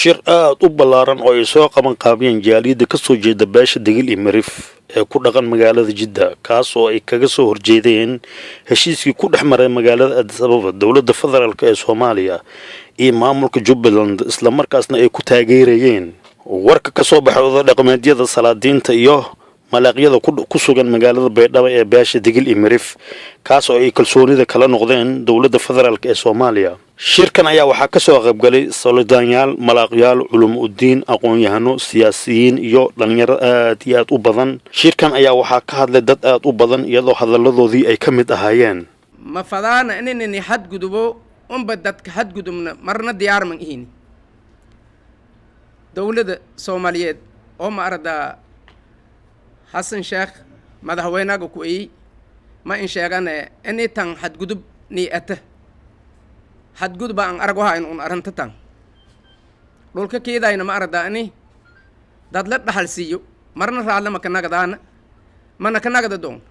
Shir aad u ballaaran oo ay soo qaban qaabiyeen jaaliyadda ka soo jeeda beesha Digil iyo Mirif ee ku dhaqan magaalada Jidda, kaas oo ay kaga soo horjeedeen heshiiskii ku dhex maray magaalada Addis Ababa dowladda federaalka ee Soomaaliya iyo maamulka Jubbaland, islamarkaasna ay ku taageerayeen warka ka soo baxay oda dhaqameedyada, salaadiinta iyo malaaqyada ku sugan magaalada Baydhabo ee beesha Digil iyo Mirif, kaas oo ay kalsoonida kala noqdeen dowladda federaalka ee Soomaaliya. Shirkan ayaa waxaa ka soo qaybgalay solidaanyaal, malaaqyaal, culimo udiin, aqoon-yahano, siyaasiyiin iyo dhalinyaro aad iyo aad u badan. Shirkan ayaa waxaa ka hadlay dad aad u badan, iyadoo hadalladoodii ay ka mid ahaayeen: Ma fadaana ininini xadgudubo unba dadka xadgudubna marna diyaarman ihini. Dowladda Soomaaliyeed oo ma aragdaa Xasan Sheekh madaxweynaga ku eyey, ma in sheegane ini tan xadgudub nii ata, xadgudub aan arag wahayn un arrinta tan dhulka keedayna ma aragdaa ini dad la dhaxal siiyo, marna raadlama ka nagadaana, mana ka nagada doon.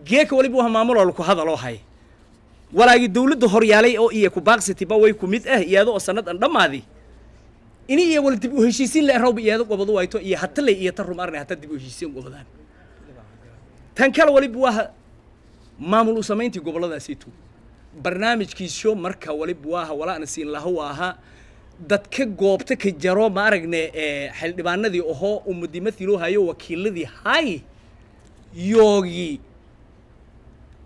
Geeka waliba waha maamuloo laku hadaloo hay walaagii dawladda horyaalay oo iyo ku baaqsatiba way ku mid ah, iyado oo sanad an dhammaadi ini iyo wala dib u heshiisiin la rawba iyado gobadu wayto iyo hataley iyo tan rum arnay hata dib u heshiisiin gobadaan. Tan kale waliba waa maamul u samayntii gobolladaasiitu barnaamijkiisho. Marka waliba waaha walaana siin laha waaha dadka goobta ka jaro, ma aragne, xildhibaanadii ohoo umadimathiloo hayo, wakiiladii hay yoogi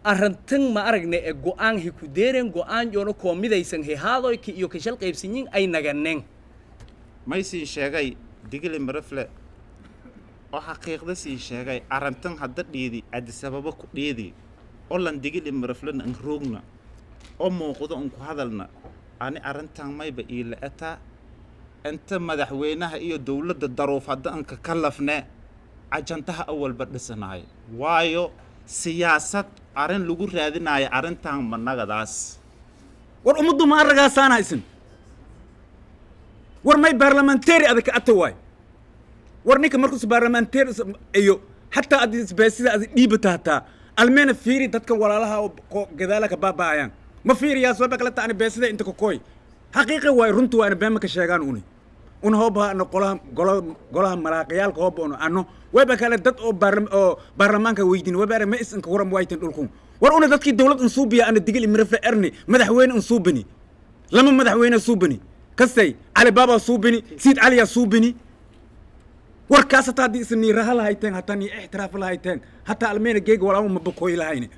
arrintan, ma aragne, ee go'aan hi ku deeren, go'aan yoona koo midaysan hehaadoy ki iyo kashal qaybsanyin ay naganeen. May siin sheegay Digili Mirifle oo xaqiiqda siin sheegay, arrintan hadda dhiidi Addis Ababa ku dhiidi olan Digili Miriflena an roogna oo muuqdo un ku hadalna. Ani arrintan mayba iila etaa inta madaxweynaha iyo dowladda daruuf hadda anka ka lafne ajantaha awalba dhisanayo, waayo siyaasad arrin lagu raadinayo arrintan managadaas. War ummaddu ma aragaasaana isin? War may baarlamentary adag ata waay. War ninka markuus baarlamentary iyo xataa adi isbeesida adi dhiibata, hataa almeena fiiri dadkan walaalaha oo gadaala ka baaba'ayaan ma fiiriyaa. Soo bakalata ani beesida inta kokoy xaqiiqi waay, runtu waa ina been ma ka sheegaan. Uni un hooba ano qolaha golaha malaaqiyaalka hooba un ano wayba kale dad oo oo baarlamaanka weydiin wayba ma is inka waram waytin dhulkun. War una dadkii dowlad unsuubiya ana Digil Mirifle erni madaxweyne unsuubini, lama madaxweyne suubini, kastay Cali Baaba suubini, Siid Caliya suubini. Warkaas hataa haddii isin niiraha lahayteen, hataa nii ixtiraaf lahayteen, hataa almeena geega walaama ma bakooyi lahayne.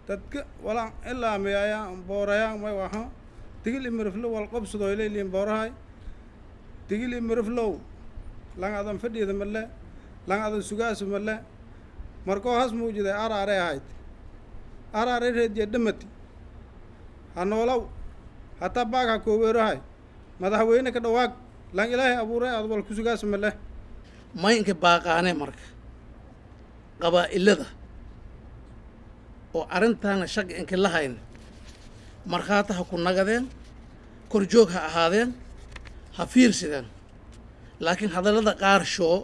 Dadka walaan ilaamiyayaan boorayaan may waxa Digil Imiriflo wal qobsadoo leeliin boorahay. Digil Imiriflow, lang adan fadhiyada male, lang adan sugaasu male. Markoo has muujiday araare ahayd, araare reediya dhamati ha noolow, hataa baag ha kooweerahay, madaxweyne ka dhawaag, lang Ilaahay abuuray aad wal ku sugaasu male. Maynka baaqaane marka qabaa'ilada oo arrintaana shaqi inka la hayn, markhaati ha ku nagadeen, korjoog ha ahaadeen, ha fiirsideen. Laakiin hadallada qaar shoo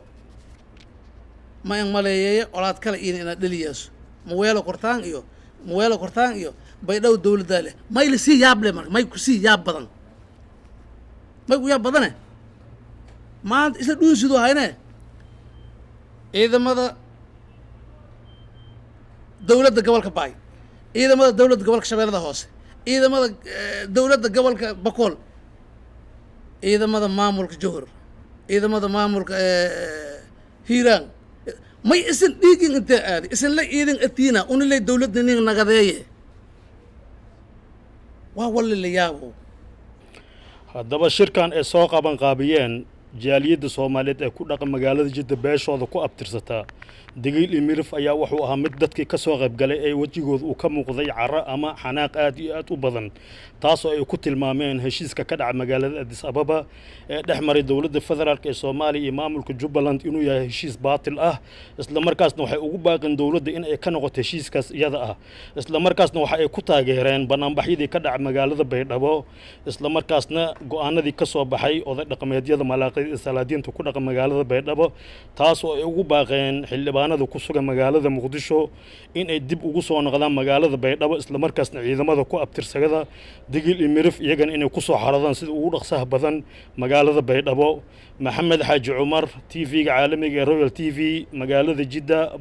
ma in maleeyeeye colaad kale iina inaad dheliyaaso maweelo kortaan iyo maweelo kortaan iyo Baydhow dawladdaa leh. May lasii yaab leh marka, may kusii yaab badan, may ku yaab badane maanta isla dhuunsidoo hayne ciidamada dawladda gobolka Baay, ciidamada dawladda gobolka Shabeellada Hoose, ciidamada dawladda gobolka Bakool, ciidamada maamulka Jowhar, ciidamada maamulka Hiiraan. May isin dhiigin intee aadi isin la iidin atiina unilay dawladda nin nagadeeye waa walli la yaabo. Haddaba shirkan ay soo qaban qaabiyeen jaaliyadda Soomaaliyeed ee ku dhaqan magaalada Jidda, beeshooda ku abtirsataa Digiil iyo Mirif, ayaa wuxuu ahaa mid dadkii ka soo qaybgalay ee wejigooda uu ka muuqday caro ama xanaaq aad iyo aad u badan, taasoo ay ku tilmaameen heshiiska ka dhaca magaalada Addis Ababa ee dhex maray dowladda federaalka ee Soomaaliya iyo maamulka Jubbaland inuu yahay heshiis baatil ah. Islamarkaasna waxay ugu baaqeen dowladda in ay ka noqoto heshiiskaas iyada ah. Islamarkaasna waxa ay ku taageereen banaanbaxyadii ka dhaca magaalada Baydhabo, islamarkaasna go'aanadii ka soo baxay oday dhaqameedyada, malaaqyada. Ganacsatada iyo salaadiinta ku dhaqan magaalada Baydhabo, taas oo ay ugu baaqeen xildhibaanada ku sugan magaalada Muqdisho in ay dib ugu soo noqdaan magaalada Baydhabo, islamarkaasna ciidamada ku abtirsagada Digil iyo Mirif iyagana inay kusoo xaradaan sida ugu dhaqsaha badan magaalada Baydhabo. Maxamed Xaaji Cumar, TV-ga caalamiga ee Royal TV, magaalada Jidda.